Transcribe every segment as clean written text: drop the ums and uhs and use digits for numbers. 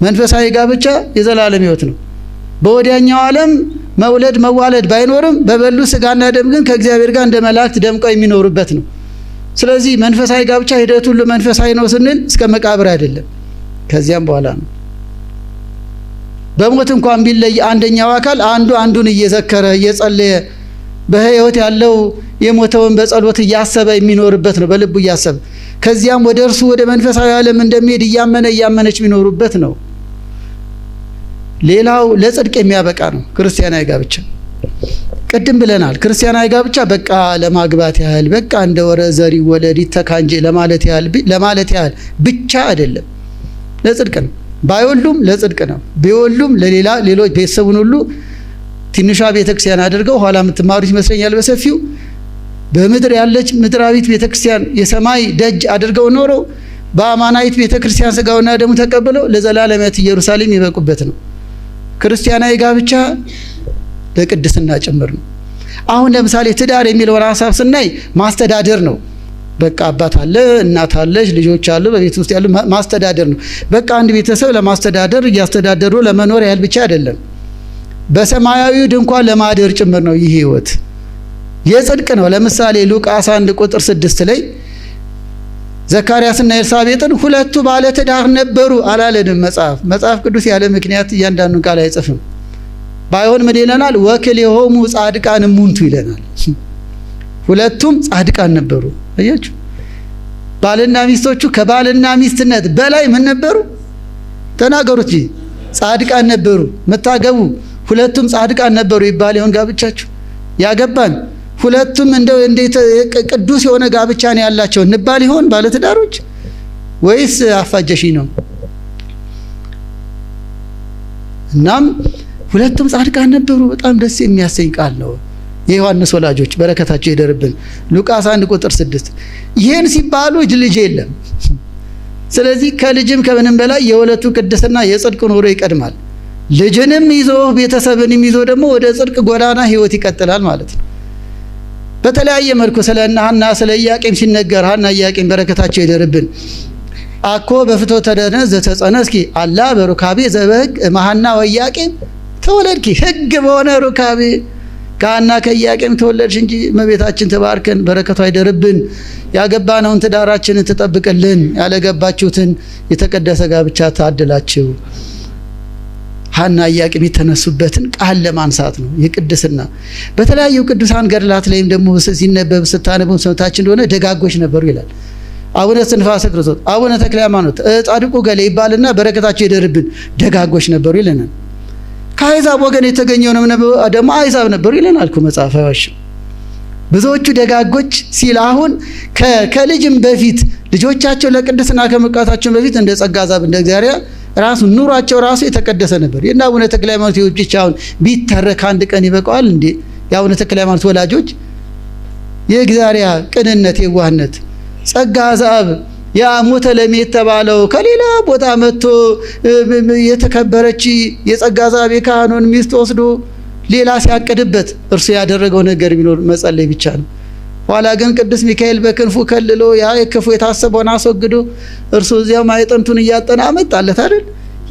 መንፈሳዊ ጋብቻ የዘላለም ሕይወት ነው። በወዲያኛው ዓለም መውለድ መዋለድ ባይኖርም በበሉ ስጋና ደም ግን ከእግዚአብሔር ጋር እንደ መላእክት ደምቀው የሚኖሩበት ነው። ስለዚህ መንፈሳዊ ጋብቻ ሂደቱ ሁሉ መንፈሳዊ ነው ስንል እስከ መቃብር አይደለም፣ ከዚያም በኋላ ነው። በሞት እንኳን ቢለይ አንደኛው አካል አንዱ አንዱን እየዘከረ እየጸለየ በሕይወት ያለው የሞተውን በጸሎት እያሰበ የሚኖርበት ነው፣ በልቡ እያሰበ ከዚያም ወደ እርሱ ወደ መንፈሳዊ ዓለም እንደሚሄድ እያመነ እያመነች የሚኖሩበት ነው። ሌላው ለጽድቅ የሚያበቃ ነው ክርስቲያናዊ ጋብቻ። ቅድም ብለናል። ክርስቲያናዊ ጋብቻ በቃ ለማግባት ያህል በቃ እንደ ወረ ዘር ይወለድ ይተካ እንጂ ለማለት ያህል ብቻ አይደለም፣ ለጽድቅ ነው። ባይወልዱም ለጽድቅ ነው። ቢወልዱም ለሌላ ሌሎች ቤተሰቡን ሁሉ ትንሿ ቤተክርስቲያን አድርገው ኋላ የምትማሩት ይመስለኛል በሰፊው በምድር ያለች ምድራዊት ቤተክርስቲያን የሰማይ ደጅ አድርገው ኖረው በአማናዊት ቤተክርስቲያን ስጋውና ደሙ ተቀብለው ለዘላለማዊት ኢየሩሳሌም ይበቁበት ነው። ክርስቲያናዊ ጋብቻ ለቅድስና ጭምር ነው። አሁን ለምሳሌ ትዳር የሚለውን ሀሳብ ስናይ ማስተዳደር ነው። በቃ አባት አለ፣ እናት አለች፣ ልጆች አሉ፣ በቤት ውስጥ ያሉ ማስተዳደር ነው። በቃ አንድ ቤተሰብ ለማስተዳደር እያስተዳደሩ ለመኖር ያህል ብቻ አይደለም። በሰማያዊው ድንኳን ለማደር ጭምር ነው። ይህ ህይወት የጽድቅ ነው። ለምሳሌ ሉቃስ 1 ቁጥር 6 ላይ ዘካርያስና ኤልሳቤጥን ሁለቱ ባለ ትዳር ነበሩ አላለንም መጽሐፍ። መጽሐፍ ቅዱስ ያለ ምክንያት እያንዳንዱን ቃል አይጽፍም። ባይሆን ምን ይለናል? ወክልኤሆሙ ጻድቃን እሙንቱ ይለናል። ሁለቱም ጻድቃን ነበሩ። አያችሁ፣ ባልና ሚስቶቹ ከባልና ሚስትነት በላይ ምን ነበሩ? ተናገሩት እንጂ ጻድቃን ነበሩ። መታገቡ ሁለቱም ጻድቃን ነበሩ ይባል ይሆን ጋብቻችሁ? ያገባን ሁለቱም እንደው እንዴት ቅዱስ የሆነ ጋብቻ ነው ያላቸው እንባል ይሆን ባለትዳሮች? ወይስ አፋጀሽኝ ነው? እናም ሁለቱም ጻድቃን ነበሩ። በጣም ደስ የሚያሰኝ ቃል ነው። የዮሐንስ ወላጆች በረከታቸው ይደርብን። ሉቃስ 1 ቁጥር 6 ይህን ሲባሉ ልጅ የለም። ስለዚህ ከልጅም ከምንም በላይ የሁለቱ ቅድስና የጽድቅ ኑሮ ይቀድማል። ልጅንም ይዞ ቤተሰብንም ይዞ ደግሞ ወደ ጽድቅ ጎዳና ህይወት ይቀጥላል ማለት ነው። በተለያየ መልኩ ስለ እነ ሐና ስለ ኢያቄም ሲነገር ሐና ኢያቄም በረከታቸው ይደርብን። አኮ በፍትወተ ደነስ ዘተጸነስኪ አላ በሩካቤ ዘበሕግ እምሐና ወኢያቄም ተወለድኪ። ሕግ በሆነ ሩካቤ ከሐና ከኢያቄም ተወለድሽ እንጂ። እመቤታችን ተባርከን በረከቷ ይደርብን። ያገባነውን ትዳራችንን ትጠብቅልን። ያለገባችሁትን የተቀደሰ ጋብቻ ታድላችሁ። ሐና ኢያቄም የተነሱበትን ቃል ለማንሳት ነው። የቅድስና በተለያዩ ቅዱሳን ገድላት ላይም ደግሞ ሲነበብ ስታነቡ ሰምታችን እንደሆነ ደጋጎች ነበሩ ይላል። አቡነ እስትንፋሰ ክርስቶስ፣ አቡነ ተክለ ሃይማኖት፣ ጻድቁ ገሌ ይባልና በረከታቸው ይደርብን ደጋጎች ነበሩ ይለናል። ከአሕዛብ ወገን የተገኘው ደግሞ አሕዛብ ነበሩ ይለናል እኮ መጽሐፍ አይዋሽም። ብዙዎቹ ደጋጎች ሲል አሁን ከልጅም በፊት ልጆቻቸው ለቅድስና ከመብቃታቸው በፊት እንደ ጸጋ ዛብ እንደ እግዚአብሔር ራሱ ኑሯቸው ራሱ የተቀደሰ ነበር። የእነ አቡነ ተክለ ሃይማኖት ሕይወት ብቻ አሁን ቢተረክ አንድ ቀን ይበቃዋል እንዴ? የአቡነ ተክለ ሃይማኖት ወላጆች የእግዚአብሔር ቅንነት፣ የዋህነት ጸጋ ዘአብ ያ ሞተ ለሚ የተባለው ከሌላ ቦታ መጥቶ የተከበረች የጸጋ ዘአብ የካህኑን ሚስት ወስዶ ሌላ ሲያቅድበት እርሱ ያደረገው ነገር ቢኖር መጸለይ ብቻ ነው። ኋላ ግን ቅዱስ ሚካኤል በክንፉ ከልሎ ያ ክፉ የታሰበውን አስወግዶ እርሱ እዚያው ማዕጠንቱን እያጠና አመጣለት አይደል?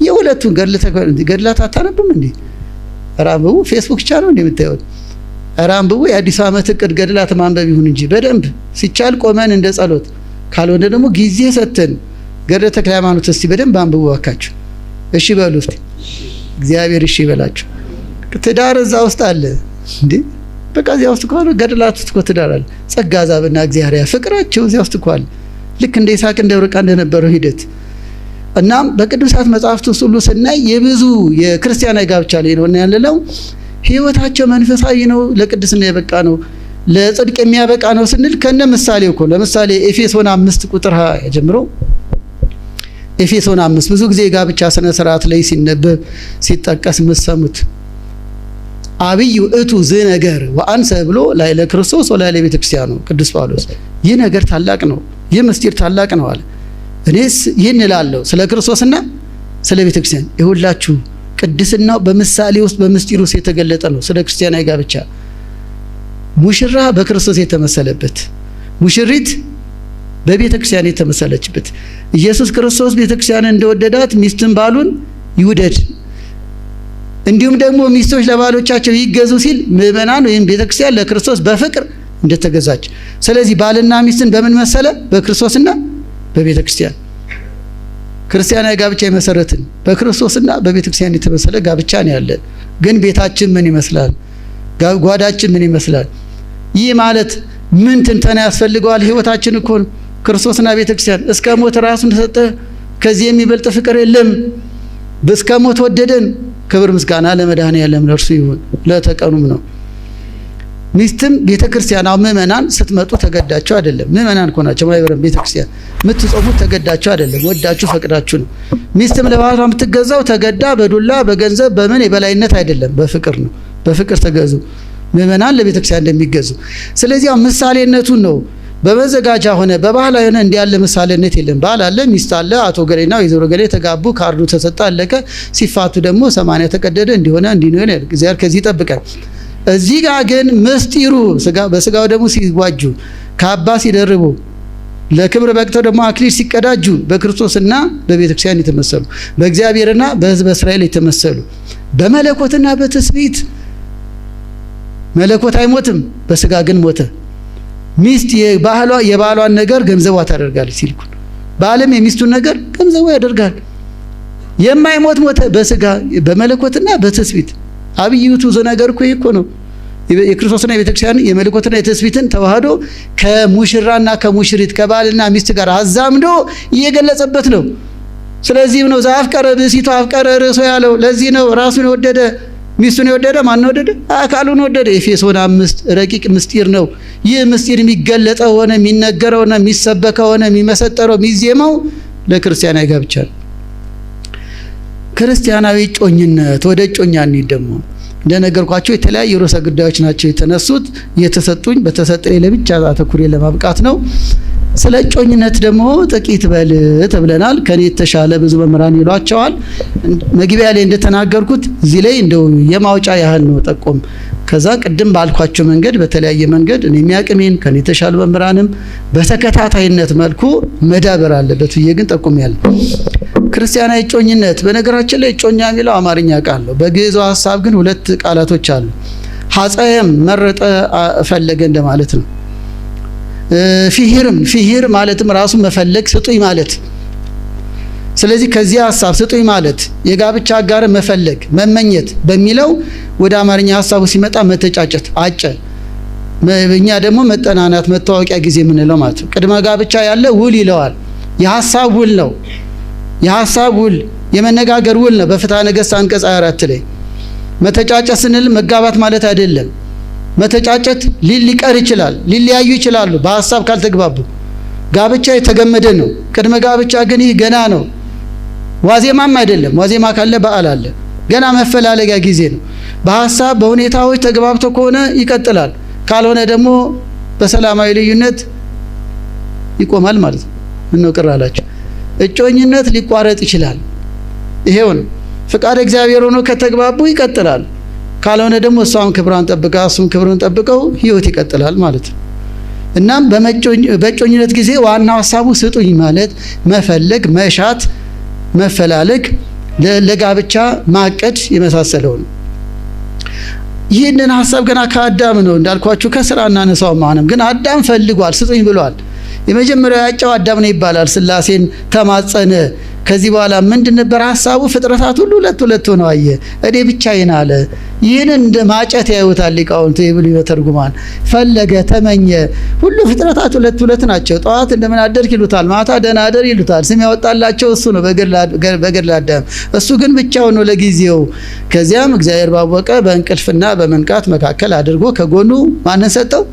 የሁለቱን ገድላት አታነብም እንዴ? ኧረ አንብቡ። ፌስቡክ ብቻ ነው እንዴ የምታዩት? ኧረ አንብቡ። የአዲሱ ዓመት እቅድ ገድላት ማንበብ ይሁን እንጂ በደንብ ሲቻል ቆመን እንደ ጸሎት፣ ካልሆነ ደግሞ ጊዜ ሰጥተን ገድለ ተክለ ሃይማኖት እስቲ በደንብ አንብቡ እባካችሁ። እሺ በሉ እስቲ። እግዚአብሔር እሺ ይበላችሁ። ትዳር እዛ ውስጥ አለ እንዴ? በቃ እዚያ ውስጥ እኮ ገድላት ውስጥ እኮ ትዳር አለ። ጸጋ ዛብና እግዚአብሔር ፍቅራቸው እዚያ ውስጥ እኮ አለ። ልክ እንደ ይስሐቅ እንደ ርብቃ እንደነበረው ሂደት። እናም በቅዱሳት መጽሐፍት ውስጥ ሁሉ ስናይ የብዙ የክርስቲያናዊ ጋብቻ ላይ ነው ያለነው። ህይወታቸው መንፈሳዊ ነው፣ ለቅድስና የበቃ ነው፣ ለጽድቅ የሚያበቃ ነው ስንል ከነ ምሳሌው እኮ ለምሳሌ ኤፌሶን 5 ቁጥር 20 ጀምሮ። ኤፌሶን 5 ብዙ ጊዜ የጋብቻ ስነ ስርዓት ላይ ሲነበብ ሲጠቀስ የምትሰሙት አብይ ውእቱ ዝ ነገር ወአንሰ ብሎ ላዕለ ክርስቶስ ወላዕለ ቤተ ክርስቲያኑ ቅዱስ ጳውሎስ ይህ ነገር ታላቅ ነው፣ ይህ ምስጢር ታላቅ ነው አለ። እኔስ ይህን እላለሁ ስለ ክርስቶስና ስለ ቤተ ክርስቲያን። ይሁላችሁ ቅድስናው በምሳሌ ውስጥ በምስጢር ውስጥ የተገለጠ ነው። ስለ ክርስቲያናዊ ጋብቻ ሙሽራ በክርስቶስ የተመሰለበት፣ ሙሽሪት በቤተ ክርስቲያን የተመሰለችበት፣ ኢየሱስ ክርስቶስ ቤተ ክርስቲያንን እንደወደዳት ሚስትን ባሉን ይውደድ። እንዲሁም ደግሞ ሚስቶች ለባሎቻቸው ይገዙ ሲል ምዕመናን ወይም ቤተክርስቲያን ለክርስቶስ በፍቅር እንደተገዛች። ስለዚህ ባልና ሚስትን በምን መሰለ? በክርስቶስና በቤተክርስቲያን። ክርስቲያናዊ ጋብቻ የመሰረትን በክርስቶስና በቤተክርስቲያን የተመሰለ ጋብቻ ነው ያለን። ግን ቤታችን ምን ይመስላል? ጓዳችን ምን ይመስላል? ይህ ማለት ምን ትንተና ያስፈልገዋል? ህይወታችን እኮ ነው። ክርስቶስና ቤተክርስቲያን እስከ ሞት ራሱን ተሰጠ። ከዚህ የሚበልጥ ፍቅር የለም። እስከ ሞት ወደደን። ክብር ምስጋና ለመድኃኔዓለም ለእርሱ ይሁን፣ ለተቀኑም ነው። ሚስትም ቤተክርስቲያን አሁን ምዕመናን ስትመጡ ተገዳችሁ አይደለም። ምዕመናን እኮ ናቸው ማህበረ ቤተክርስቲያን የምትጾሙት ተገዳችሁ አይደለም፣ ወዳችሁ ፈቅዳችሁ ነው። ሚስትም ለባሏ የምትገዛው ተገዳ በዱላ በገንዘብ በምን የበላይነት አይደለም፣ በፍቅር ነው። በፍቅር ተገዙ። ምዕመናን ለቤተክርስቲያን እንደሚገዙ። ስለዚህ አሁን ምሳሌነቱን ነው። በመዘጋጃ ሆነ በባህላዊ ሆነ እንዲህ ያለ ምሳሌነት የለም። ባል አለ፣ ሚስት አለ፣ አቶ ገሌና ወይዘሮ ገሌ ተጋቡ፣ ካርዱ ተሰጠ፣ አለቀ። ሲፋቱ ደግሞ 80 ተቀደደ፣ እንዲሆነ እንዲሆነ እግዚአብሔር ከዚህ ይጠብቃል። እዚህ ጋር ግን ምስጢሩ በስጋው ደግሞ ሲዋጁ ካባ ሲደርቡ ለክብር በቅተው ደግሞ አክሊል ሲቀዳጁ በክርስቶስና በቤተክርስቲያን የተመሰሉ በእግዚአብሔርና በሕዝበ እስራኤል የተመሰሉ በመለኮትና በትስብእት። መለኮት አይሞትም፣ በስጋ ግን ሞተ። ሚስት የባሏን ነገር ገንዘቧ ታደርጋለች ሲልኩን፣ ባልም የሚስቱን ነገር ገንዘቧ ያደርጋል። የማይሞት ሞተ በስጋ በመለኮትና በትስብእት። አብይቱ ነገር እኮ እኮ ነው። የክርስቶስና የቤተክርስቲያን የመለኮትና የትስብእትን ተዋህዶ ከሙሽራና ከሙሽሪት ከባልና ሚስት ጋር አዛምዶ እየገለጸበት ነው። ስለዚህም ነው ዘአፍቀረ ብእሲቶ አፍቀረ ርእሶ ያለው። ለዚህ ነው ራሱን የወደደ ሚስቱን የወደደ ማን ወደደ? አካሉን ወደደ። ኤፌሶን 5 ረቂቅ ምስጢር ነው። ይህ ምስጢር የሚገለጠው ሆነ የሚነገረው ሆነ የሚሰበከው ሆነ የሚመሰጠረው የሚዜመው ለክርስቲያናዊ ጋብቻ ነው። ክርስቲያናዊ እጮኝነት፣ ወደ እጮኛ እንሂድ። ደግሞ እንደነገርኳቸው የተለያዩ ርዕሰ ጉዳዮች ናቸው የተነሱት የተሰጡኝ። በተሰጠኝ ለብቻ አተኩሬ ለማብቃት ነው። ስለ እጮኝነት ደግሞ ጥቂት በል ተብለናል። ከኔ የተሻለ ብዙ መምህራን ይሏቸዋል። መግቢያ ላይ እንደተናገርኩት እዚህ ላይ እንደው የማውጫ ያህል ነው ጠቆም። ከዛ ቅድም ባልኳቸው መንገድ በተለያየ መንገድ እኔ የሚያቅሜን ከኔ የተሻሉ መምህራንም በተከታታይነት መልኩ መዳበር አለበት ብዬ ግን ጠቁሜያለሁ። ክርስቲያናዊ እጮኝነት፣ በነገራችን ላይ እጮኛ የሚለው አማርኛ ቃል ነው። በግዕዙ ሀሳብ ግን ሁለት ቃላቶች አሉ። ሐፀየም መረጠ፣ ፈለገ እንደማለት ነው። ፊሂርም ፊሂር ማለትም ራሱ መፈለግ ስጡኝ ማለት። ስለዚህ ከዚህ ሀሳብ ስጡኝ ማለት የጋብቻ አጋር መፈለግ መመኘት በሚለው ወደ አማርኛ ሀሳቡ ሲመጣ መተጫጨት አጨ፣ እኛ ደግሞ መጠናናት መታወቂያ ጊዜ የምንለው ማለት ነው። ቅድመ ጋብቻ ያለ ውል ይለዋል። የሀሳብ ውል ነው። የሀሳብ ውል የመነጋገር ውል ነው። በፍትሐ ነገሥት አንቀጽ 24 ላይ መተጫጨት ስንል መጋባት ማለት አይደለም። መተጫጨት ሊቀር ይችላል፣ ሊለያዩ ይችላሉ በሀሳብ ካልተግባቡ። ጋብቻ የተገመደ ነው። ቅድመ ጋብቻ ግን ይህ ገና ነው። ዋዜማም አይደለም። ዋዜማ ካለ በዓል አለ። ገና መፈላለጊያ ጊዜ ነው። በሀሳብ በሁኔታዎች ተግባብቶ ከሆነ ይቀጥላል። ካልሆነ ደግሞ በሰላማዊ ልዩነት ይቆማል ማለት ነው። ምነው ቅር አላችሁ? እጮኝነት ሊቋረጥ ይችላል። ይሄው ነው። ፍቃድ እግዚአብሔር ሆኖ ከተግባቡ ይቀጥላል። ካልሆነ ደግሞ እሷም ክብሯን ጠብቃ እሱም ክብሩን ጠብቀው ህይወት ይቀጥላል ማለት ነው። እናም በእጮኝነት ጊዜ ዋናው ሀሳቡ ስጡኝ ማለት መፈለግ፣ መሻት፣ መፈላለግ፣ ለጋብቻ ማቀድ የመሳሰለው ነው። ይህንን ሀሳብ ገና ከአዳም ነው እንዳልኳችሁ ከስራ እናነሳው ማንም ግን አዳም ፈልጓል፣ ስጡኝ ብሏል። የመጀመሪያው ያጨው አዳም ነው ይባላል። ስላሴን ተማጸነ። ከዚህ በኋላ ምንድን ነበር ሀሳቡ? ፍጥረታት ሁሉ ሁለት ሁለት ሆነው አየ፣ እኔ ብቻዬን አለ። ይህን እንደ ማጨት ያዩታል ሊቃውንት የብሉይ መተርጉማን። ፈለገ፣ ተመኘ። ሁሉ ፍጥረታት ሁለት ሁለት ናቸው። ጠዋት እንደምን አደርክ ይሉታል፣ ማታ ደህና አደር ይሉታል። ስም ያወጣላቸው እሱ ነው በገድለ አዳም። እሱ ግን ብቻውን ነው ለጊዜው። ከዚያም እግዚአብሔር ባወቀ በእንቅልፍና በመንቃት መካከል አድርጎ ከጎኑ ማንን ሰጠው?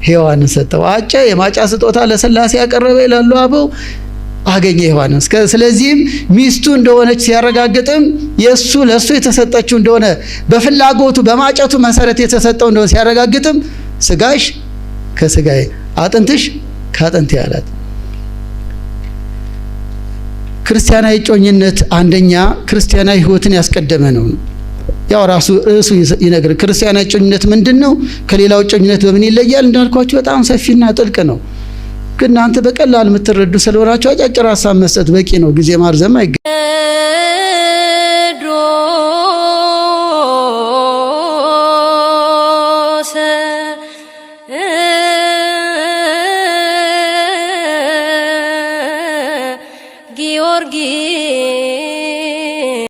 ሔዋንን ሰጠው። አጨ። የማጫ ስጦታ ለስላሴ ያቀረበ ይላሉ አበው። አገኘ ሔዋንን። ስለዚህም ሚስቱ እንደሆነች ሲያረጋግጥም የሱ ለሱ የተሰጠችው እንደሆነ በፍላጎቱ በማጨቱ መሰረት የተሰጠው እንደሆነ ሲያረጋግጥም ስጋሽ ከስጋዬ አጥንትሽ ከአጥንቴ አላት። ክርስቲያናዊ እጮኝነት አንደኛ ክርስቲያናዊ ሕይወትን ያስቀደመ ነው። ያው ራሱ ርዕሱ ይነግር። ክርስቲያናዊ እጮኝነት ምንድን ነው? ከሌላው እጮኝነት በምን ይለያል? እንዳልኳችሁ በጣም ሰፊና ጥልቅ ነው። ግን እናንተ በቀላል የምትረዱ ስለሆናችሁ አጫጭር ሀሳብ መስጠት በቂ ነው። ጊዜ ማርዘም አይገባም። ጊዮርጊስ።